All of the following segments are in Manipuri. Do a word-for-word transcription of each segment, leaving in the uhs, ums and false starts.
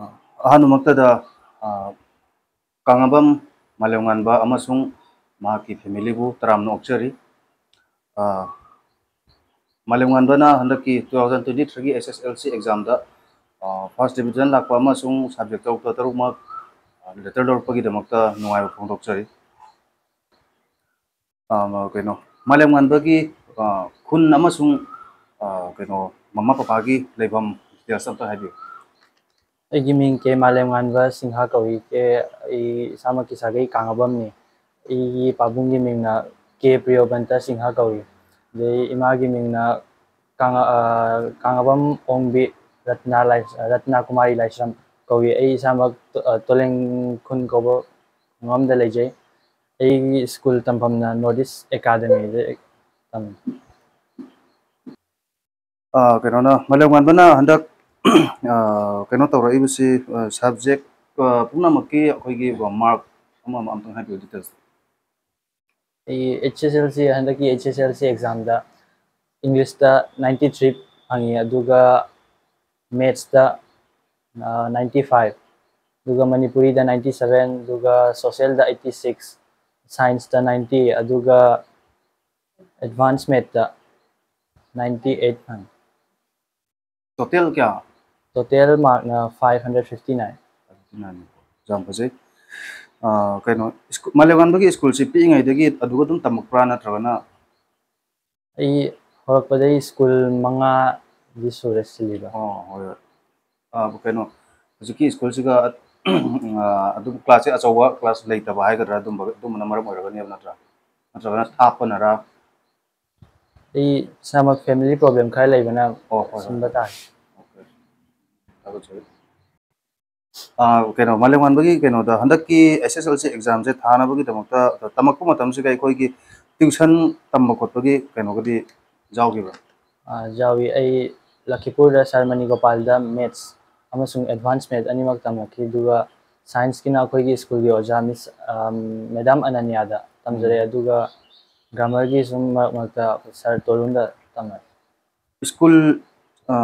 ꯑ, ꯑꯍꯥꯟꯕꯃꯛꯇꯗ, ꯑ, ꯀꯥꯡꯉꯕꯝ ꯃꯥꯂꯦꯝꯉꯥꯟꯕ ꯑꯃꯁꯨꯡ ꯃꯍꯥꯛꯀꯤ ꯐꯦꯃꯤꯂꯤꯕꯨ ꯇꯔꯥꯝꯅ ꯑꯣꯛꯆꯔꯤ꯫ ꯑ, ꯃꯥꯂꯦꯝꯉꯥꯟꯕꯅ ꯍꯟꯗꯛꯀꯤ two thousand twenty threeꯒꯤ S S L C examꯗ, ꯑ, first division ꯂꯥꯛꯄ ꯑꯃꯁꯨꯡ subject ꯇꯔꯨꯛꯇ ꯇꯔꯨꯛꯃꯛ, ꯑ, letter ꯂꯧꯔꯛꯄꯒꯤꯗꯃꯛꯇ ꯅꯨꯡꯉꯥꯏꯕ ꯐꯣꯡꯗꯣꯛꯆꯔꯤ꯫ ꯑ, ꯀꯩꯅꯣ, ꯃꯥꯂꯦꯝꯉꯥꯟꯕꯒꯤ, ꯑ, ꯈꯨꯟ ꯑꯃꯁꯨꯡ, ꯑ, ꯀꯩꯅꯣ, ꯃꯃꯥ ꯄꯄꯥꯒꯤ ꯂꯩꯐꯝ details ꯑꯝꯇ ꯍꯥꯏꯕꯤꯌꯨ꯫ ꯑꯩꯒꯤ ꯃꯤꯡ ꯀꯦ ꯃꯥꯂꯦꯝꯉꯥꯟꯕ ꯁꯤꯡꯍ ꯀꯧꯏ꯫ ꯀꯦ, ꯑꯩ ꯏꯁꯥꯃꯛꯀꯤ ꯁꯥꯒꯩ ꯀꯥꯡꯉꯕꯝꯅꯤ꯫ ꯑꯩꯒꯤ ꯄꯥꯕꯨꯡꯒꯤ ꯃꯤꯡꯅ ꯀꯦ ꯄ꯭ꯔꯤꯌꯣꯕꯟꯇ ꯁꯤꯡꯍ ꯀꯧꯏ꯫ ꯑꯗꯩ ꯏꯃꯥꯒꯤ ꯃꯤꯡꯅ ꯀꯥꯡꯉ-, ꯑ, ꯀꯥꯡꯉꯕꯝ ꯑꯣꯡꯕꯤ ꯔꯠꯅꯥ ꯂꯥꯏ-, ꯔꯠꯅꯥ ꯀꯨꯃꯥꯔꯤ ꯂꯥꯏꯁ꯭ꯔꯝ ꯀꯧꯏ꯫ ꯑꯩ ꯏꯁꯥꯃꯛ ꯇꯣ-, ꯑ, ꯇꯣꯂꯦꯡ ꯈꯨꯟ ꯀꯧꯕ ꯈꯨꯡꯒꯪ ꯑꯃꯗ ꯂꯩꯖꯩ꯫ ꯑꯩꯒꯤ ꯁ꯭ꯀꯨꯜ ꯇꯝꯐꯝꯅ North East Academyꯗ ꯇꯝꯃꯤ꯫ ꯑ, ꯀꯩꯅꯣꯅ, ꯃꯥꯂꯦꯝꯉꯥꯟꯕꯅ ꯍꯟꯗꯛ, ꯑ, ꯀꯩꯅꯣ ꯇꯧꯔꯛꯏꯕꯁꯤ, ꯑ, subject, ꯑ, ꯄꯨꯝꯅꯃꯛꯀꯤ ꯑꯩꯈꯣꯏꯒꯤ mark ꯑꯃ ꯑꯃ ꯑꯝꯇꯪ ꯍꯥꯏꯕꯤꯌꯨ, details꯫ ꯑꯩ H S L C, ꯍꯟꯗꯛꯀꯤ H S L C examꯗ Englishꯇ ninety three ꯐꯪꯉꯤ, ꯑꯗꯨꯒ mathsꯇ, ꯑ, ninety five, ꯑꯗꯨꯒ ꯃꯅꯤꯄꯨꯔꯤꯗ ninety seven, ꯑꯗꯨꯒ socialꯗ eighty six, scienceꯇ ninety, ꯑꯗꯨꯒ advance mathꯇ ninety eight ꯐꯪꯉꯤ꯫ Total ꯀꯌꯥ? Total markꯅ five hundred fifty nine꯫ Fifty nine꯫ ꯌꯥꯝ ꯐꯖꯩ꯫ ꯑ, ꯀꯩꯅꯣ, ꯁ꯭ꯀꯨ-, ꯃꯥꯂꯦꯝꯉꯥꯟꯕꯒꯤ ꯁ꯭ꯀꯨꯜꯁꯤ ꯄꯤꯛꯏꯉꯩꯗꯒꯤ ꯑꯗꯨꯒ ꯑꯗꯨꯝ ꯇꯝꯃꯛꯄ꯭ꯔꯥ, ꯅꯠꯇ꯭ꯔꯒꯅ? ꯑꯩ ꯍꯧꯔꯛꯄꯗꯒꯤ ꯁ꯭ꯀꯨꯜ ꯃꯉꯥꯗꯤ ꯁꯨꯔꯦ ꯁꯤꯜꯂꯤꯕ꯫ ꯑꯣ, ꯍꯣꯏ, ꯍꯣꯏ꯫ ꯑ, ꯀꯩꯅꯣ, ꯍꯧꯖꯤꯛꯀꯤ ꯁ꯭ꯀꯨꯜꯁꯤꯒ, ꯑ, ꯑꯗꯨꯝ classꯁꯦ ꯑꯆꯧꯕ class ꯂꯩꯇꯕ ꯍꯥꯏꯒꯗ꯭ꯔꯥ, ꯑꯗꯨꯝꯕ, ꯑꯗꯨꯝꯕꯅ ꯃꯔꯝ ꯑꯣꯏꯔꯒꯅꯦꯕ, ꯅꯠꯇ꯭ꯔꯥ? ꯅꯠꯇ꯭ꯔꯒꯅ ꯊꯥꯞꯄꯅꯔꯥ? ꯑꯩ ꯏꯁꯥꯃꯛ family problem ꯈꯔ ꯂꯩꯕꯅ ꯑꯣ, ꯍꯣꯏ, ꯍꯣꯏ, ꯁꯤꯟꯕ ꯍꯣꯏ꯫ ꯇꯥꯔꯦ꯫ Okay꯫ ꯊꯥꯒꯠꯆꯔꯤ꯫ ꯑꯥ, ꯀꯩꯅꯣ, ꯃꯥꯂꯦꯝꯉꯥꯟꯕꯒꯤ ꯀꯩꯅꯣꯗ, ꯍꯟꯗꯛꯀꯤ S S L C examꯁꯦ ꯊꯥꯅꯕꯒꯤꯗꯃꯛꯇ ꯇꯝꯃꯛꯄ ꯃꯇꯝꯁꯤꯗ ꯑꯩꯈꯣꯏꯒꯤ tuition ꯇꯝꯕ ꯈꯣꯠꯄꯒꯤ ꯀꯩꯅꯣꯒꯗꯤ ꯌꯥꯎꯈꯤꯕ꯭ꯔꯥ? ꯑꯥ, ꯌꯥꯎꯏ꯫ ꯑꯩ ꯂꯈꯤꯄꯨꯔꯗ ꯁꯥꯔ ꯃꯅꯤ ꯒꯣꯄꯥꯜꯗ maths ꯑꯃꯁꯨꯡ advance maths ꯑꯅꯤꯃꯛ ꯇꯝꯂꯛꯈꯤ, ꯑꯗꯨꯒ scienceꯀꯤꯅ ꯑꯩꯈꯣꯏꯒꯤ ꯁ꯭ꯀꯨꯜꯒꯤ ꯑꯣꯖꯥ ꯃꯤꯁ, ꯑꯝ, ꯃꯦꯗꯥꯝ ꯑꯅꯅ꯭ꯌꯥꯗ ꯇꯝꯖꯔꯦ, ꯎꯝ꯫ ꯑꯗꯨꯒ grammarꯒꯤ ꯁꯨꯝ ꯃꯔꯛ ꯃꯔꯛꯇ ꯁꯥꯔ ꯇꯣꯔꯨꯟꯗ ꯇꯝꯃꯦ꯫ ꯁ꯭ꯀꯨꯜ, ꯑ,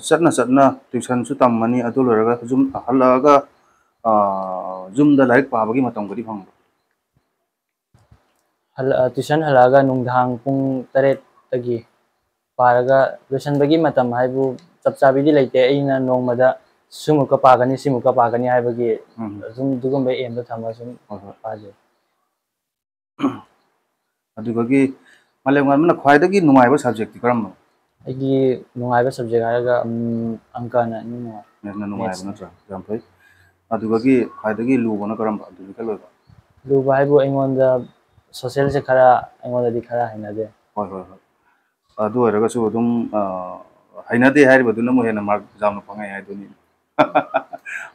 ꯆꯠꯅ ꯆꯠꯅ tuition ꯁꯨ ꯇꯝꯃꯅꯤ, ꯑꯗꯨ ꯂꯣꯏꯔꯒ ꯌꯨꯝ ꯍꯜꯂꯛꯑꯒ, ꯑ, ꯌꯨꯝꯗ ꯂꯥꯏꯔꯤꯛ ꯄꯥꯕꯒꯤ ꯃꯇꯝꯒꯗꯤ ꯐꯪꯕ꯭ꯔꯣ? ꯍꯜꯂ-, ꯑ, tuition ꯍꯜꯂꯛꯑꯒ ꯅꯨꯡꯗꯥꯡ ꯄꯨꯡ ꯇꯔꯦꯠꯇꯒꯤ ꯄꯥꯔꯒ ꯂꯣꯏꯁꯤꯟꯕꯒꯤ ꯃꯇꯝ ꯍꯥꯏꯕꯨ ꯆꯞ ꯆꯥꯕꯤꯗꯤ ꯂꯩꯇꯦ꯫ ꯑꯩꯅ ꯅꯣꯡꯃꯗ ꯁꯤꯃꯨꯛꯀ ꯄꯥꯒꯅꯤ, ꯁꯤꯃꯨꯛꯀ ꯄꯥꯒꯅꯤ ꯍꯥꯏꯕꯒꯤ ꯎꯝ꯫ ꯁꯨꯝ ꯑꯗꯨꯒꯨꯝꯕ aim ꯗꯣ ꯊꯝꯃꯒ ꯁꯨꯝ ꯍꯣꯏ, ꯍꯣꯏ꯫ ꯄꯥꯖꯩ꯫ ꯑꯗꯨꯗꯒꯤ ꯃꯥꯂꯦꯝꯉꯥꯟꯕꯅ ꯈ꯭ꯋꯥꯏꯗꯒꯤ ꯅꯨꯡꯉꯥꯏꯕ subject ꯇꯤ ꯀꯔꯝꯕꯅꯣ? ꯑꯩꯒꯤ ꯅꯨꯡꯉꯥꯏꯕ subject ꯍꯥꯏꯔꯒ, ꯎꯝ, ꯑꯪꯀꯅ ꯏꯅꯨꯡ ꯅꯨꯡꯉꯥꯏ꯫ ꯌꯥꯝꯅ ꯅꯨꯡꯉꯥꯏꯕ maths ꯅ꯫ ꯅꯠꯇ꯭ꯔꯥ? ꯌꯥꯝ ꯐꯩ꯫ ꯑꯗꯨꯗꯒꯤ ꯈ꯭ꯋꯥꯏꯗꯒꯤ ꯂꯨꯕꯅ ꯀꯔꯝꯕ? Difficult ꯑꯣꯏꯕ? ꯂꯨꯕ ꯍꯥꯏꯕꯨ ꯑꯩꯉꯣꯟꯗ social ꯁꯦ ꯈꯔ, ꯑꯩꯉꯣꯟꯗꯗꯤ ꯈꯔ ꯍꯩꯅꯗꯦ꯫ ꯍꯣꯏ, ꯍꯣꯏ, ꯍꯣꯏ꯫ ꯑꯗꯨ ꯑꯣꯏꯔꯒꯁꯨ ꯑꯗꯨꯝ, ꯑ, ꯍꯩꯅꯗꯦ ꯍꯥꯏꯔꯤꯕꯗꯨꯅ ꯑꯃꯨꯛ ꯍꯦꯟꯅ mark ꯌꯥꯝꯅ ꯐꯪꯉꯦ ꯍꯥꯏꯗꯨꯅꯤ꯫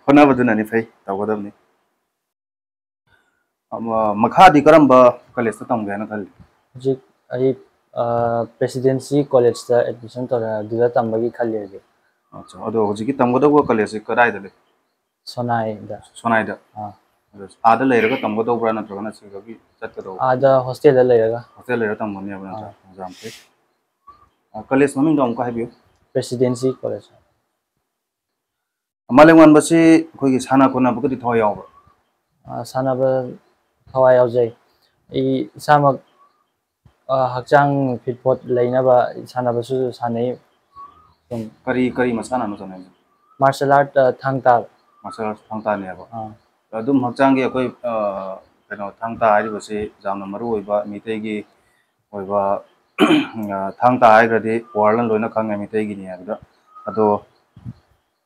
ꯍꯣꯠꯅꯕꯗꯨꯅꯅꯤ ꯐꯩ, ꯇꯧꯒꯗꯕꯅꯤ꯫ ꯑꯃ, ꯃꯈꯥꯗꯤ ꯀꯔꯝꯕ college ꯇ ꯇꯝꯒꯦ ꯍꯥꯏꯅ ꯈꯜꯂꯤ? ꯍꯧꯖꯤꯛ ꯑꯩ, ꯑ, Presidency College ꯇ admission ꯇꯧꯔꯦ, ꯑꯗꯨꯗ ꯇꯝꯕꯒꯤ ꯈꯜꯂꯤ ꯍꯧꯖꯤꯛ꯫ ꯑꯠꯆꯥ, ꯑꯗꯣ ꯍꯧꯖꯤꯛꯀꯤ ꯇꯝꯒꯗꯧꯕ college ꯁꯦ ꯀꯗꯥꯏꯗ ꯂꯩ? ꯁꯣꯅꯥꯏꯗ꯫ ꯁꯣꯅꯥꯏꯗ? ꯑꯥ꯫ ꯑꯗꯣ ꯑꯥꯗ ꯂꯩꯔꯒ ꯇꯝꯒꯗꯧꯕ꯭ꯔꯥ ꯅꯠꯇ꯭ꯔꯒꯅ ꯁꯤꯗꯒꯤ ꯆꯠꯀꯗꯧꯕ꯭ꯔꯥ? ꯑꯥꯗ hostel ꯗ ꯂꯩꯔꯒ꯫ Hostel ꯂꯩꯔꯒ ꯇꯝꯒꯅꯦꯕ ꯅꯠꯇ꯭ꯔꯥ? ꯑꯥ꯫ ꯌꯥꯝ ꯐꯩ꯫ ꯑ, college ꯃꯃꯤꯡꯗꯣ ꯑꯃꯨꯛꯀ ꯍꯥꯏꯕꯤꯌꯨ꯫ Presidency College꯫ ꯃꯥꯂꯦꯝꯉꯥꯟꯕꯁꯤ ꯑꯩꯈꯣꯏꯒꯤ ꯁꯥꯟꯅ ꯈꯣꯠꯅꯕꯒꯗꯤ ꯊꯋꯥꯏ ꯌꯥꯎꯕ꯭ꯔꯥ? ꯑ, ꯁꯥꯟꯅꯕ ꯊꯋꯥꯏ ꯌꯥꯎꯖꯩ꯫ ꯑꯩ ꯏꯁꯥꯃꯛ, ꯑ, ꯍꯛꯆꯥꯡ fit ꯐꯣꯠ ꯂꯩꯅꯕ ꯁꯥꯟꯅꯕꯁꯨ ꯁꯥꯟꯅꯩ꯫ ꯁꯨꯝ꯫ ꯀꯔꯤ, ꯀꯔꯤ ꯃꯁꯥꯟꯅꯅꯣ ꯁꯥꯟꯅꯩꯁꯦ? Martial art, ꯑ, ꯊꯥꯡ ꯇꯥ꯫ Martial art ꯊꯥꯡ ꯇꯥꯅꯦꯕ꯫ ꯑꯥ꯫ ꯑꯗꯨꯝ ꯍꯛꯆꯥꯡꯒꯤ ꯑꯩꯈꯣꯏ, ꯑ, ꯀꯩꯅꯣ, ꯊꯥꯡ ꯇꯥ ꯍꯥꯏꯔꯤꯕꯁꯤ ꯌꯥꯝꯅ ꯃꯔꯨ ꯑꯣꯏꯕ ꯃꯤꯇꯩꯒꯤ ꯑꯣꯏꯕ, ꯑ, ꯊꯥꯡ ꯇꯥ ꯍꯥꯏꯈ꯭ꯔꯗꯤ world ꯅ ꯂꯣꯏꯅ ꯈꯪꯉꯦ ꯃꯤꯇꯩꯒꯤꯅꯤ ꯍꯥꯏꯕꯗ꯫ ꯑꯗꯣ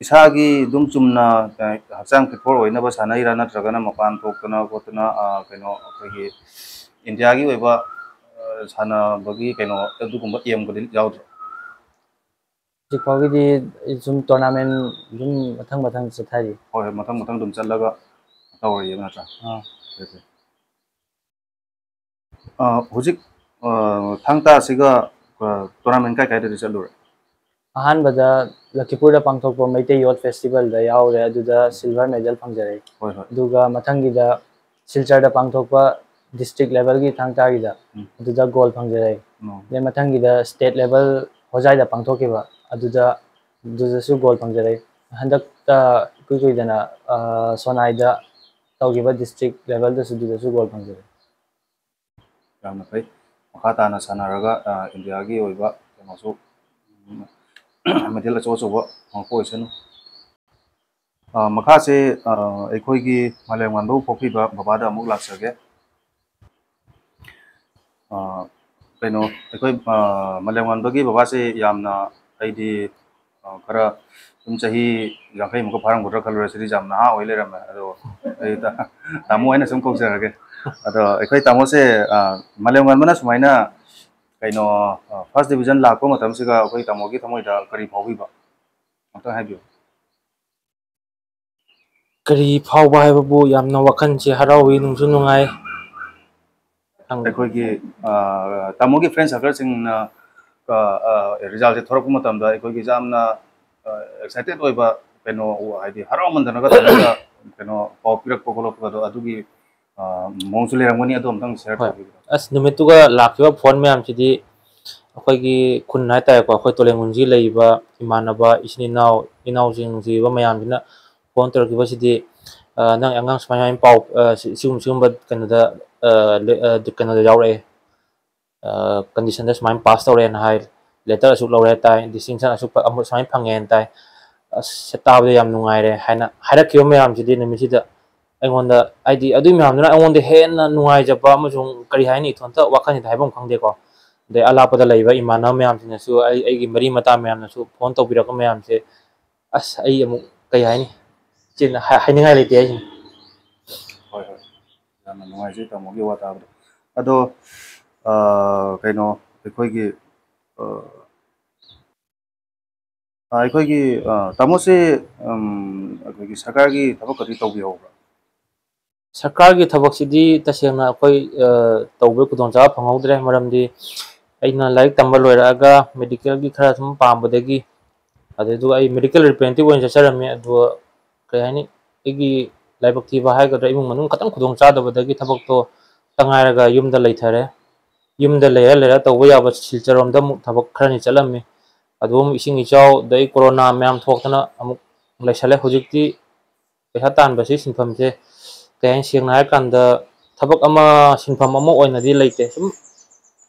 ꯏꯁꯥꯒꯤ ꯑꯗꯨꯝ ꯆꯨꯝꯅ, ꯑ, ꯍꯛꯆꯥꯡ fit ꯐꯣꯠ ꯑꯣꯏꯅꯕ ꯁꯥꯟꯅꯩꯔꯥ ꯅꯠꯇ꯭ꯔꯒꯅ ꯃꯄꯥꯟ ꯊꯣꯛꯇꯅ ꯈꯣꯠꯇꯅ, ꯑ, ꯀꯩꯅꯣ, ꯑꯩꯈꯣꯏꯒꯤ ꯏꯟꯗꯤꯌꯥꯒꯤ ꯑꯣꯏꯕ, ꯑ, ꯁꯥꯟꯅꯕꯒꯤ ꯀꯩꯅꯣ ꯑꯗꯨꯒꯨꯝꯕ aim ꯒꯗꯤ ꯌꯥꯎꯗ꯭ꯔꯣ? ꯍꯧꯖꯤꯛ ꯐꯥꯎꯒꯤꯗꯤ ꯑꯩ ꯁꯨꯝ tournament ꯑꯗꯨꯝ ꯃꯊꯪ ꯃꯊꯪ ꯆꯠꯊꯔꯤ꯫ ꯍꯣꯏ, ꯍꯣꯏ, ꯃꯊꯪ ꯃꯊꯪ ꯑꯗꯨꯝ ꯆꯠꯂꯒ ꯇꯧꯔꯤꯑꯕ ꯅꯠꯇ꯭ꯔꯥ? ꯑꯥ꯫ ꯐꯩ, ꯐꯩ꯫ ꯑ, ꯍꯧꯖꯤꯛ, ꯑ, ꯊꯥꯡ ꯇꯥꯁꯤꯒ, ꯑ, tournament ꯀꯥꯏ ꯀꯥꯏꯗꯗꯤ ꯆꯠꯂꯨꯔꯦ? ꯑꯍꯥꯟꯕꯗ ꯂꯈꯤꯄꯨꯔꯗ ꯄꯥꯡꯊꯣꯛꯄ ꯃꯩꯇꯩ Youth Festival ꯗ ꯌꯥꯎꯔꯦ, ꯑꯗꯨꯗ silver medal ꯐꯪꯖꯔꯛꯏ꯫ ꯍꯣꯏ, ꯍꯣꯏ꯫ ꯑꯗꯨꯒ ꯃꯊꯪꯒꯤꯗ ꯁꯤꯜꯆꯔꯗ ꯄꯥꯡꯊꯣꯛꯄ district level ꯒꯤ ꯊꯥꯡ ꯇꯥꯒꯤꯗ ꯎꯝ꯫ ꯑꯗꯨꯗ gold ꯐꯪꯖꯔꯛꯏ꯫ ꯎꯝ꯫ ꯑꯗꯩ ꯃꯊꯪꯒꯤꯗ state level ꯍꯣꯖꯥꯏꯗ ꯄꯥꯡꯊꯣꯛꯈꯤꯕ, ꯑꯗꯨꯗ ꯑꯗꯨꯗꯁꯨ ꯒꯣꯜ ꯐꯪꯖꯔꯛꯏ꯫ ꯍꯟꯗꯛꯇ ꯏꯀꯨꯏ ꯀꯨꯏꯗꯅ, ꯑ, ꯁꯣꯅꯥꯏꯗ ꯇꯧꯈꯤꯕ district levelꯗꯁꯨ ꯑꯗꯨꯗꯁꯨ ꯒꯣꯜ ꯐꯪꯖꯔꯛꯏ꯫ ꯌꯥꯝꯅ ꯐꯩ꯫ ꯃꯈꯥ ꯇꯥꯅ ꯁꯥꯟꯅꯔꯒ, ꯑ, ꯏꯟꯗꯤꯌꯥꯒꯤ ꯑꯣꯏꯕ ꯀꯩꯅꯣꯁꯨ, ꯎꯝ, medal ꯑꯆꯧ ꯑꯆꯧꯕ ꯐꯪꯉꯛꯄ ꯑꯣꯏꯁꯅꯨ꯫ ꯑ, ꯃꯈꯥꯁꯦ, ꯑ, ꯑꯩꯈꯣꯏꯒꯤ ꯃꯥꯂꯦꯝꯉꯥꯟꯕꯕꯨ ꯄꯣꯛꯄꯤꯕ ꯕꯕꯥꯗ ꯑꯃꯨꯛ ꯂꯥꯛꯆꯒꯦ꯫ ꯑ, ꯀꯩꯅꯣ, ꯑꯩꯈꯣꯏ, ꯑ, ꯃꯥꯂꯦꯝꯉꯥꯟꯕꯒꯤ ꯕꯕꯥꯁꯦ ꯌꯥꯝꯅ, ꯑꯩꯗꯤ, ꯑ, ꯈꯔ ꯑꯗꯨꯝ ꯆꯍꯤ ꯌꯥꯡꯈꯩꯃꯨꯛꯀ ꯐꯥꯔꯝꯒꯗ꯭ꯔꯥ ꯈꯜꯂꯨꯔꯦ, ꯁꯤꯗꯤ ꯌꯥꯝ ꯅꯍꯥ ꯑꯣꯏ ꯂꯩꯔꯝꯃꯦ꯫ ꯑꯗꯣ ꯑꯩ ꯇꯥ-, ꯇꯥꯃꯣ ꯍꯥꯏꯅ ꯁꯨꯝ ꯀꯧꯖꯔꯒꯦ꯫ ꯑꯗꯣ ꯑꯩꯈꯣꯏ ꯇꯥꯃꯣꯁꯦ, ꯑ, ꯃꯥꯂꯦꯝꯉꯥꯟꯕꯅ ꯁꯨꯃꯥꯏꯅ, ꯀꯩꯅꯣ, ꯑ, first division ꯂꯥꯛꯄ ꯃꯇꯝꯁꯤꯒ ꯑꯩꯈꯣꯏ ꯇꯥꯃꯣꯒꯤ ꯊꯃꯣꯏꯗ ꯀꯔꯤ ꯐꯥꯎꯕꯤꯕ? ꯑꯝꯇꯪ ꯍꯥꯏꯕꯤꯌꯨ꯫ ꯀꯔꯤ ꯐꯥꯎꯕ ꯍꯥꯏꯕꯕꯨ, ꯌꯥꯝꯅ ꯋꯥꯈꯜꯁꯦ ꯍꯔꯥꯎꯏ, ꯅꯨꯡꯁꯨ ꯅꯨꯡꯉꯥꯏ꯫ ꯍꯪ-, ꯑꯩꯈꯣꯏꯒꯤ, ꯑ, ꯇꯥꯃꯣꯒꯤ friend circleꯁꯤꯡꯅ, ꯑ, ꯑ, resultꯁꯦ ꯊꯣꯔꯛꯄ ꯃꯇꯝꯗ ꯑꯩꯈꯣꯏꯒꯤ ꯌꯥꯝꯅ, ꯑ, excited ꯑꯣꯏꯕ, ꯀꯩꯅꯣ, ꯍꯥꯏꯗꯤ ꯍꯔꯥꯎꯃꯟꯗꯅꯒ ꯇꯥꯃꯣꯗ, ꯀꯩꯅꯣ, ꯄꯥꯎ ꯄꯤꯔꯛꯄ ꯈꯣꯠꯂꯛꯄꯗꯣ, ꯑꯗꯨꯒꯤ, ꯑ, ꯃꯑꯣꯡꯁꯨ ꯂꯩꯔꯝꯒꯅꯤ, ꯑꯗꯨ ꯑꯝꯇꯪ share ꯍꯣꯏ꯫ ꯇꯧꯕꯤꯌꯨ꯫ ꯑꯁ, ꯅꯨꯃꯤꯠꯇꯨꯒ ꯂꯥꯛꯈꯤꯕ phone ꯃꯌꯥꯝꯁꯤꯗꯤ ꯑꯩꯈꯣꯏꯒꯤ ꯈꯨꯟ ꯍꯥꯏꯇꯥꯔꯦꯀꯣ, ꯑꯩꯈꯣꯏ ꯇꯣꯂꯦꯡꯒꯨꯟꯁꯤ ꯂꯩꯔꯤꯕ ꯏꯃꯥꯟꯅꯕ, ꯏꯆꯤꯟ ꯏꯅꯥꯎ, ꯏꯅꯥꯎꯁꯤꯡ ꯅꯨꯡꯁꯤꯕ ꯃꯌꯥꯝꯁꯤꯅ phone ꯇꯧꯔꯛꯈꯤꯕꯁꯤꯗꯤ, ꯑ, "ꯅꯪ ꯑꯉꯥꯡ ꯁꯨꯃꯥꯏ ꯁꯨꯃꯥꯏꯅ ꯄꯥꯎ, ꯑ, ꯁꯤ-, ꯁꯤꯒꯨꯝꯕ ꯁꯤꯒꯨꯝꯕ ꯀꯩꯅꯣꯗ, ꯑ, ꯂꯦ-, ꯑ, ꯀꯩꯅꯣꯗ ꯌꯥꯎꯔꯛꯑꯦ, ꯑ, conditionꯗ ꯁꯨꯃꯥꯏꯅ pass ꯇꯧꯔꯦꯅ ꯍꯥꯏ, letter ꯑꯁꯨꯛ ꯂꯧꯔꯦ ꯇꯥꯏ, distinction ꯑꯁꯨꯛ ꯐ-, ꯑꯃꯨꯛ ꯁꯨꯃꯥꯏꯅ ꯐꯪꯉꯦꯅ ꯇꯥꯏ꯫ ꯑꯁ, ꯇꯥꯕꯗ ꯌꯥꯝ ꯅꯨꯡꯉꯥꯏꯔꯦ" ꯍꯥꯏꯅ ꯍꯥꯏꯔꯛꯈꯤꯕ ꯃꯌꯥꯝꯁꯤꯗꯤ ꯅꯨꯃꯤꯠꯁꯤꯗ ꯑꯩꯉꯣꯟꯗ, ꯍꯥꯏꯗꯤ, ꯑꯗꯨꯏ ꯃꯌꯥꯝꯗꯨꯅ ꯑꯩꯉꯣꯟꯗ ꯍꯦꯟꯅ ꯅꯨꯡꯉꯥꯏꯖꯕ ꯑꯃꯁꯨꯡ, ꯀꯔꯤ ꯍꯥꯏꯅꯤ, ꯏꯊꯣꯟꯇ ꯋꯥꯈꯜꯁꯤꯗ ꯍꯥꯏꯐꯝ ꯈꯪꯗꯦꯀꯣ꯫ ꯑꯗꯩ ꯑꯂꯥꯞꯄꯗ ꯂꯩꯕ ꯏꯃꯥꯟꯅꯕ ꯃꯌꯥꯝꯁꯤꯅꯁꯨ, ꯑꯩ, ꯑꯩꯒꯤ ꯃꯔꯤ ꯃꯇꯥ ꯃꯌꯥꯝꯅꯁꯨ phone ꯇꯧꯕꯤꯔꯛꯄ ꯃꯌꯥꯝꯁꯦ, ꯑꯁ, ꯑꯩ ꯑꯃꯨꯛ, ꯀꯩ ꯍꯥꯏꯅꯤ, ꯆꯤꯟ-, ꯍꯥꯏ-, ꯍꯥꯏꯅꯤꯡꯉꯥꯏ ꯂꯩꯇꯦ ꯑꯩꯁꯦ꯫ ꯍꯣꯏ, ꯍꯣꯏ꯫ ꯌꯥꯝꯅ ꯅꯨꯡꯉꯥꯏꯖꯩ ꯇꯥꯃꯣꯒꯤ ꯋꯥ ꯇꯥꯕꯗ꯫ ꯑꯗꯣ, ꯑ, ꯀꯩꯅꯣ, ꯑꯩꯈꯣꯏꯒꯤ, ꯑ, ꯑ, ꯑꯩꯈꯣꯏꯒꯤ, ꯑ, ꯇꯥꯃꯣꯁꯦ, ꯎꯝ, ꯑꯩꯈꯣꯏꯒꯤ ꯁꯔꯀꯥꯔꯒꯤ ꯊꯕꯛꯀꯗꯤ ꯇꯧꯕꯤꯍꯧꯕ꯭ꯔꯥ? ꯁꯔꯀꯥꯔꯒꯤ ꯊꯕꯛꯁꯤꯗꯤ ꯇꯁꯦꯡꯅ ꯑꯩꯈꯣꯏ, ꯑ, ꯇꯧꯕꯒꯤ ꯈꯨꯗꯣꯡꯆꯥꯕ ꯐꯪꯍꯧꯗ꯭ꯔꯦ꯫ ꯃꯔꯝꯗꯤ ꯑꯩꯅ ꯂꯥꯏꯔꯤꯛ ꯇꯝꯕ ꯂꯣꯏꯔꯛꯑꯒ medicalꯒꯤ ꯈꯔ ꯁꯨꯝ ꯄꯥꯝꯕꯗꯒꯤ, ꯑꯗꯨꯗꯨꯒ ꯑꯩ medical representative ꯑꯣꯏꯅ ꯆꯠꯆꯔꯝꯃꯤ꯫ ꯑꯗꯨꯒ, ꯀꯩ ꯍꯥꯏꯅꯤ, ꯑꯩꯒꯤ ꯂꯥꯏꯕꯛ ꯊꯤꯕ ꯍꯥꯏꯒꯗ꯭ꯔꯥ, ꯏꯃꯨꯡ ꯃꯅꯨꯡ ꯈꯤꯇꯪ ꯈꯨꯗꯣꯡ ꯆꯥꯗꯕꯗꯒꯤ ꯊꯕꯛꯇꯣ ꯇ ꯉꯥꯏꯔꯒ ꯌꯨꯝꯗ ꯂꯩꯊꯔꯦ꯫ ꯌꯨꯝꯗ ꯂꯩꯔ ꯂꯩꯔ ꯇꯧꯕ ꯌꯥꯕ ꯁꯤꯜꯆꯔꯔꯣꯝꯗ ꯑꯃꯨꯛ ꯊꯕꯛ ꯈꯔꯅꯤ ꯆꯠꯂꯝꯃꯤ꯫ ꯑꯗꯨꯝ ꯏꯁꯤꯡ ꯏꯆꯥꯎ, ꯑꯗꯩ ꯀꯣꯔꯣꯅꯥ ꯃꯌꯥꯝ ꯊꯣꯛꯇꯅ ꯑꯃꯨꯛ ꯂꯩꯁꯜꯂꯦ꯫ ꯍꯧꯖꯤꯛꯇꯤ ꯄꯩꯁꯥ ꯇꯥꯟꯕꯁꯤ ꯁꯤꯟꯐꯝꯁꯦ, ꯀꯩ ꯍꯥꯏꯅꯤ, ꯁꯦꯡꯅ ꯍꯥꯏꯔꯀꯥꯟꯗ ꯊꯕꯛ ꯑꯃ, ꯁꯤꯟꯐꯝ ꯑꯃ ꯑꯣꯏꯅꯗꯤ ꯂꯩꯇꯦ꯫ ꯁꯨꯝ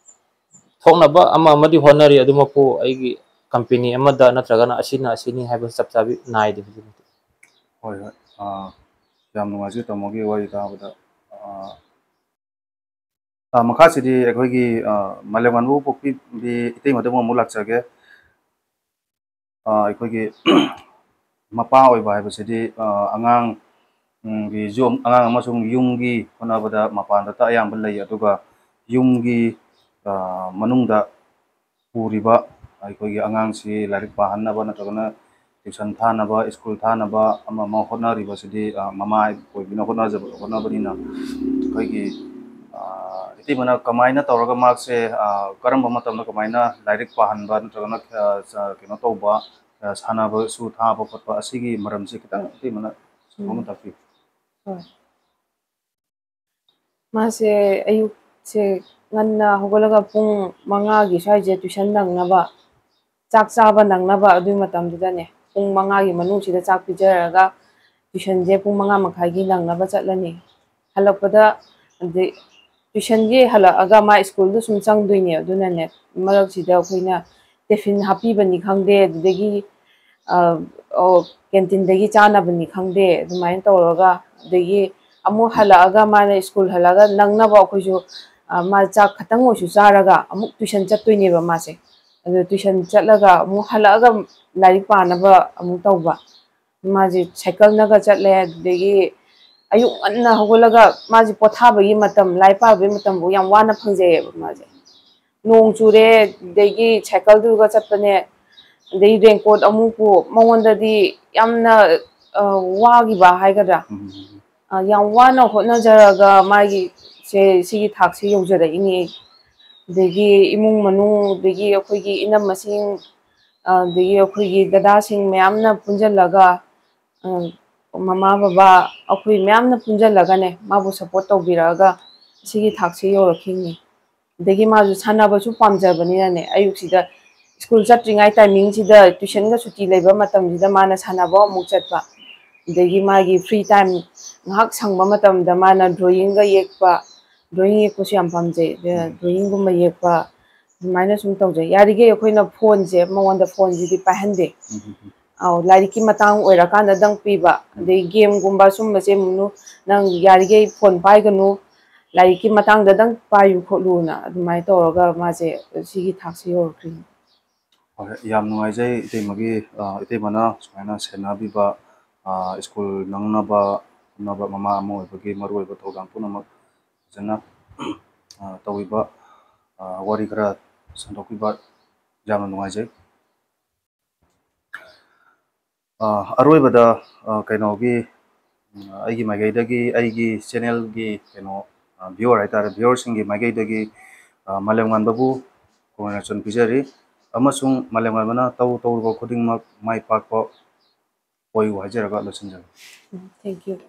ꯊꯣꯛꯅꯕ ꯑꯃ ꯑꯃꯗꯤ ꯍꯣꯠꯅꯔꯤ, ꯑꯗꯨꯃꯛꯄꯨ ꯑꯩꯒꯤ ꯀꯝꯄꯦꯅꯤ ꯑꯃꯗ ꯅꯠꯇ꯭ꯔꯒꯅ ꯑꯁꯤꯅ ꯑꯁꯤꯅꯤ ꯍꯥꯏꯕ ꯆꯞ ꯆꯥꯕꯤ ꯅꯥꯏꯗꯦ ꯍꯧꯖꯤꯛ ꯃꯛꯇꯤ꯫ ꯍꯣꯏ, ꯍꯣꯏ꯫ ꯑꯥ, ꯌꯥꯝ ꯅꯨꯡꯉꯥꯏꯖꯩ ꯇꯥꯃꯣꯒꯤ ꯋꯥꯔꯤ ꯇꯥꯕꯗ꯫ ꯑꯥ, ꯑꯥ, ꯃꯈꯥꯁꯤꯗꯤ ꯑꯩꯈꯣꯏꯒꯤ, ꯑꯥ, ꯃꯥꯂꯦꯝꯉꯥꯟꯕ ꯄꯣꯛꯄꯤꯕꯤ ꯏꯇꯩꯃꯗ ꯑꯃꯨꯛ ꯂꯥꯛꯆꯒꯦ꯫ ꯑꯥ, ꯑꯩꯈꯣꯏꯒꯤ ꯃꯄꯥ ꯑꯣꯏꯕ ꯍꯥꯏꯕꯁꯤꯗꯤ, ꯑꯥ, ꯑꯉꯥꯡ, ꯎꯝ, ꯒꯤ ꯌꯨꯝ, ꯑꯉꯥꯡ ꯑꯃꯁꯨꯡ ꯌꯨꯝꯒꯤ ꯍꯣꯠꯅꯕꯗ ꯃꯄꯥꯟꯗꯇ ꯑꯌꯥꯝꯕ ꯂꯩ, ꯑꯗꯨꯒ ꯌꯨꯝꯒꯤ, ꯑꯥ, ꯃꯅꯨꯡꯗ ꯄꯨꯔꯤꯕ ꯑꯩꯈꯣꯏꯒꯤ ꯑꯉꯥꯡꯁꯤ ꯂꯥꯏꯔꯤꯛ ꯄꯥꯍꯟꯅꯕ ꯅꯠꯇ꯭ꯔꯒꯅ tuition ꯊꯥꯅꯕ, school ꯊꯥꯅꯕ ꯑꯃ ꯑꯃ ꯍꯣꯠꯅꯔꯤꯕꯁꯤꯗꯤ, ꯑ, ꯃꯃꯥ ꯑꯣꯏꯕꯅ ꯍꯣꯠꯅꯖꯕ, ꯍꯣꯠꯅꯕꯅꯤꯅ ꯑꯩꯈꯣꯏꯒꯤ, ꯑ, ꯏꯇꯩꯃꯅ ꯀꯃꯥꯏꯅ ꯇꯧꯔꯒ ꯃꯍꯥꯛꯁꯦ, ꯑ, ꯀꯔꯝꯕ ꯃꯇꯝꯗ ꯀꯃꯥꯏꯅ ꯂꯥꯏꯔꯤꯛ ꯄꯥꯍꯟꯕ ꯅꯠꯇ꯭ꯔꯒꯅ, ꯑ, ꯁ-, ꯀꯩꯅꯣ ꯇꯧꯕ, ꯑ, ꯁꯥꯟꯅꯕꯁꯨ ꯊꯥꯕ ꯈꯣꯠꯄ ꯑꯁꯤꯒꯤ ꯃꯔꯝꯁꯦ ꯈꯤꯇꯪ ꯏꯇꯩꯃꯅ ꯁꯟꯗꯣꯛꯅ ꯎꯝ꯫ ꯇꯥꯛꯄꯤꯌꯨ꯫ ꯍꯣꯏ꯫ ꯃꯥꯁꯦ ꯑꯌꯨꯛꯁꯦ ꯉꯟꯅ ꯍꯧꯒꯠꯂꯒ ꯄꯨꯡ ꯃꯉꯥꯒꯤ ꯁ꯭ꯋꯥꯏꯁꯦ tuition ꯅꯪꯅꯕ, ꯆꯥꯛ ꯆꯥꯕ ꯅꯪꯅꯕ ꯑꯗꯨꯒꯤ ꯃꯇꯝꯗꯨꯗꯅꯦ, ꯄꯨꯡ ꯃꯉꯥꯒꯤ ꯃꯅꯨꯡꯁꯤꯗ ꯆꯥꯛ ꯄꯤꯖꯔꯒ tuitionꯁꯦ ꯄꯨꯡ ꯃꯉꯥ ꯃꯈꯥꯏꯒꯤ ꯅꯪꯅꯕ ꯆꯠꯂꯅꯤ꯫ ꯍꯜꯂꯛꯄꯗ, ꯑꯗꯩ tuitionꯒꯤ ꯍꯜꯂꯛꯑꯒ ꯃꯥ schoolꯗ ꯁꯨꯝ ꯆꯪꯗꯣꯏꯅꯦ꯫ ꯑꯗꯨꯅꯅꯦ, ꯃꯔꯛꯁꯤꯗ ꯑꯩꯈꯣꯏꯅ tiffin ꯍꯥꯞꯄꯤꯕꯅꯤ ꯈꯪꯗꯦ, ꯑꯗꯨꯗꯒꯤ, ꯑ, ꯑꯣ, canteenꯗꯒꯤ ꯆꯥꯅꯕꯅꯤ ꯈꯪꯗꯦ, ꯑꯗꯨꯃꯥꯏꯅ ꯇꯧꯔꯒ, ꯑꯗꯒꯤ ꯑꯃꯨꯛ ꯍꯜꯂꯛꯑꯒ, ꯃꯥꯅ school ꯍꯜꯂꯛꯑꯒ ꯅꯪꯅꯕ ꯑꯩꯈꯣꯏꯁꯨ, ꯑ, ꯃꯥ ꯆꯥꯛ ꯈꯇꯪ ꯑꯣꯏꯁꯨ ꯆꯥꯔꯒ ꯑꯃꯨꯛ tuition ꯆꯠꯇꯣꯏꯅꯦꯕ ꯃꯥꯁꯦ꯫ ꯑꯗꯨ tuition ꯆꯠꯂꯒ ꯑꯃꯨꯛ ꯍꯜꯂꯛꯑꯒ ꯂꯥꯏꯔꯤꯛ ꯄꯥꯅꯕ ꯑꯃꯨꯛ ꯇꯧꯕ꯫ ꯃꯥꯁꯦ cycleꯅꯒ ꯆꯠꯂꯦ, ꯑꯗꯨꯗꯒꯤ ꯑꯌꯨꯛ ꯉꯟꯅ ꯍꯧꯒꯠꯂꯒ ꯃꯥꯁꯦ ꯄꯣꯊꯥꯕꯒꯤ ꯃꯇꯝ, ꯂꯥꯏꯔꯤꯛ ꯄꯥꯕꯒꯤ ꯃꯇꯝꯕꯨ ꯌꯥꯝ ꯋꯥꯅ ꯐꯪꯖꯩꯌꯦꯕ ꯃꯥꯁꯦ꯫ ꯅꯣꯡ ꯆꯨꯔꯦ, ꯑꯗꯒꯤ cycleꯗꯨꯒ ꯆꯠꯄꯅꯦ, ꯑꯗꯩ raincoat ꯑꯃꯨꯛꯄꯨ, ꯃꯉꯣꯟꯗꯗꯤ ꯌꯥꯝꯅ, ꯑ, ꯋꯥꯈꯤꯕ ꯍꯥꯏꯒꯗ꯭ꯔꯥ? ꯎꯝ꯫ ꯑ, ꯌꯥꯝ ꯋꯥꯅ ꯍꯣꯠꯅꯖꯔꯒ ꯃꯥꯒꯤ ꯁꯦ, ꯁꯤꯒꯤ ꯊꯥꯛꯁꯦ ꯌꯧꯖꯔꯛꯏꯅꯦ꯫ ꯑꯗꯒꯤ ꯏꯃꯨꯡ ꯃꯅꯨꯡ, ꯑꯗꯒꯤ ꯑꯩꯈꯣꯏꯒꯤ ꯏꯅꯝꯃꯁꯤꯡ, ꯑ, ꯑꯗꯒꯤ ꯑꯩꯈꯣꯏꯒꯤ ꯗꯗꯥꯁꯤꯡ ꯃꯌꯥꯝꯅ ꯄꯨꯟꯁꯤꯜꯂꯒ, ꯑ, ꯃꯃꯥ ꯕꯕꯥ ꯑꯩꯈꯣꯏ ꯃꯌꯥꯝꯅ ꯄꯨꯟꯁꯤꯜꯂꯒꯅꯦ, ꯃꯥꯕꯨ support ꯇꯧꯕꯤꯔꯛꯑꯒ ꯁꯤꯒꯤ ꯊꯥꯛꯁꯦ ꯌꯧꯔꯛꯈꯤꯅꯤ꯫ ꯑꯗꯒꯤ ꯃꯥꯁꯨ ꯁꯥꯟꯅꯕꯁꯨ ꯄꯥꯝꯖꯕꯅꯤꯅꯅꯦ, ꯑꯌꯨꯛꯁꯤꯗ ꯁ꯭ꯀꯨꯜ ꯆꯠꯇ꯭ꯔꯤꯉꯩ ꯇꯥꯏꯃꯤꯡꯁꯤꯗ, ꯇ꯭ꯋꯤꯁꯟꯒ ꯁꯨꯇꯤ ꯂꯩꯕ ꯃꯇꯝꯁꯤꯗ ꯃꯥꯅ ꯁꯥꯟꯅꯕ ꯑꯃꯨꯛ ꯆꯠꯄ, ꯑꯗꯒꯤ ꯃꯥꯒꯤ ꯐ꯭ꯔꯤ ꯇꯥꯏꯝ ꯉꯥꯏꯍꯥꯛ ꯁꯪꯕ ꯃꯇꯝꯗ ꯃꯥꯅ ꯗ꯭ꯔꯣꯌꯤꯡꯒ ꯌꯦꯛꯄ, ꯗ꯭ꯔꯣꯌꯤꯡ ꯌꯦꯛꯄꯁꯨ ꯌꯥꯝ ꯄꯥꯝꯖꯩ꯫ ꯗ꯭ꯔꯣꯌꯤꯡꯒꯨꯝꯕ ꯌꯦꯛꯄ, ꯑꯗꯨꯃꯥꯏꯅ ꯁꯨꯝ ꯇꯧꯖꯩ꯫ ꯌꯥꯔꯤꯈꯩ ꯑꯩꯈꯣꯏꯅ ꯐꯣꯟꯁꯦ, ꯃꯉꯣꯟꯗ ꯐꯣꯟꯁꯤꯗꯤ ꯄꯥꯏꯍꯟꯗꯦ꯫ ꯑꯧ, ꯂꯥꯏꯔꯤꯛꯀꯤ ꯃꯇꯥꯡ ꯑꯣꯏꯔꯀꯥꯟꯗꯗꯪ ꯄꯤꯕ, ꯑꯗꯩ ꯒꯦꯝꯒꯨꯝꯕ ꯁꯨꯝꯕꯁꯦ ꯑꯃꯨꯛ ꯅꯪ ꯌꯥꯔꯤꯈꯩ ꯐꯣꯟ ꯄꯥꯏꯒꯅꯨ, ꯂꯥꯏꯔꯤꯛꯀꯤ ꯃꯇꯥꯡꯗꯗꯪ ꯄꯥꯏꯌꯨ ꯈꯣꯠꯂꯨꯅ ꯑꯗꯨꯃꯥꯏꯅ ꯇꯧꯔꯒ ꯃꯥꯁꯦ ꯁꯤꯒꯤ ꯊꯥꯛꯁꯦ ꯌꯧꯔꯛꯈ꯭ꯔꯤꯅꯤ꯫ ꯍꯣꯏ, ꯌꯥꯝ ꯅꯨꯡꯉꯥꯏꯖꯩ ꯏꯇꯩꯃꯒꯤ, ꯑ, ꯏꯇꯩꯃꯅ ꯁꯨꯃꯥꯏꯅ ꯁꯦꯟꯅꯕꯤꯕ, ꯑ, ꯁ꯭ꯀꯨꯜ ꯅꯪꯅꯕ ꯍꯣꯠꯅꯕ, ꯃꯃꯥ ꯑꯃ ꯑꯣꯏꯕꯒꯤ ꯃꯔꯨꯑꯣꯏꯕ ꯊꯧꯗꯥꯡ ꯄꯨꯝꯅꯃꯛ ꯐꯖꯅ, ꯑ, ꯇꯧꯕꯤꯕ, ꯑ, ꯋꯥꯔꯤ ꯈꯔ ꯁꯟꯗꯣꯛꯄꯤꯕ ꯌꯥꯝꯅ ꯅꯨꯡꯉꯥꯏꯖꯩ꯫ ꯑ, ꯑꯔꯣꯏꯕꯗ, ꯑ, ꯀꯩꯅꯣꯒꯤ, ꯎꯝ, ꯑꯩꯒꯤ ꯃꯥꯏꯀꯩꯗꯒꯤ, ꯑꯩꯒꯤ ꯆꯦꯅꯦꯜꯒꯤ ꯀꯩꯅꯣ, ꯑ, ꯚ꯭ꯌꯨꯋꯔ ꯍꯥꯏꯇꯥꯔꯦ, ꯚ꯭ꯌꯨꯋꯔꯁꯤꯡꯒꯤ ꯃꯥꯏꯀꯩꯗꯒꯤ, ꯑ, ꯃꯥꯂꯦꯝꯉꯥꯟꯕꯕꯨ congratulation ꯄꯤꯖꯔꯤ ꯑꯃꯁꯨꯡ ꯃꯥꯂꯦꯝꯉꯥꯟꯕꯅ ꯇꯧ ꯇꯧꯔꯨꯕ ꯈꯨꯗꯤꯡꯃꯛ ꯃꯥꯏ ꯄꯥꯛꯄ ꯑꯣꯏꯌꯨ ꯍꯥꯏꯖꯔꯒ ꯂꯣꯏꯁꯤꯟꯖꯔꯦ꯫ Thank you.